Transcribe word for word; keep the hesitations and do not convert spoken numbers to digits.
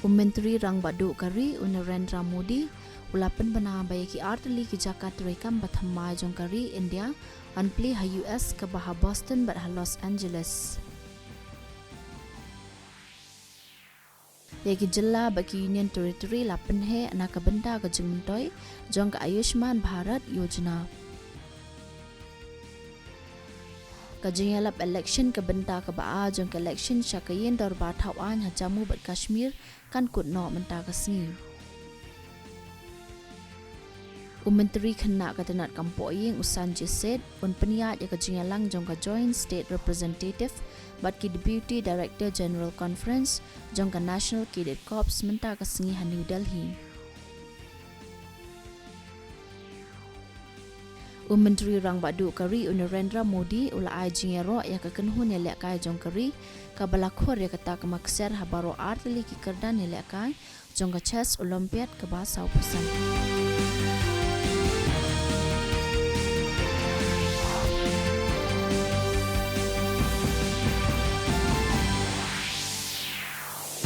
U Myntri Rangbah Duh ka ri u Narendra Modi u la pynbna ba ïa ki artylli ki jaka treikam ba thymmai jong ka ri India yn plie ha U S kaba ha Boston bad ha Los Angeles. Ïa ki jylla bad ki Union Territory la pynheh na ka bynta ka jingmyntoi jong ka Ayushman Bharat Yojana. Ka jingïalap election ka bynta kaba ar jong ka election sha ka Ïing Dorbar Thaw Aiñ ha Jammu bad Kashmir kan kut noh mynta ka sngi. U Myntri Khynnah ka tnat kam pohïing u Sanjay Seth un pynïaid ïa ka jingïalang jong ka Joint State Representative bad ki Deputy Director General Conference jong ka National Cadet Corps mynta ka sngi ha New Delhi. U Myntri Rangbah Duh ka ri u Narendra Modi u la ai jingïaroh ïa ka kynhun ïalehkai jong ka ri kaba la khur ïa kata ka maksar ha baroh artylli ki kyrdan ïalehkai jong ka Chess Olympiad kaba sawphew san.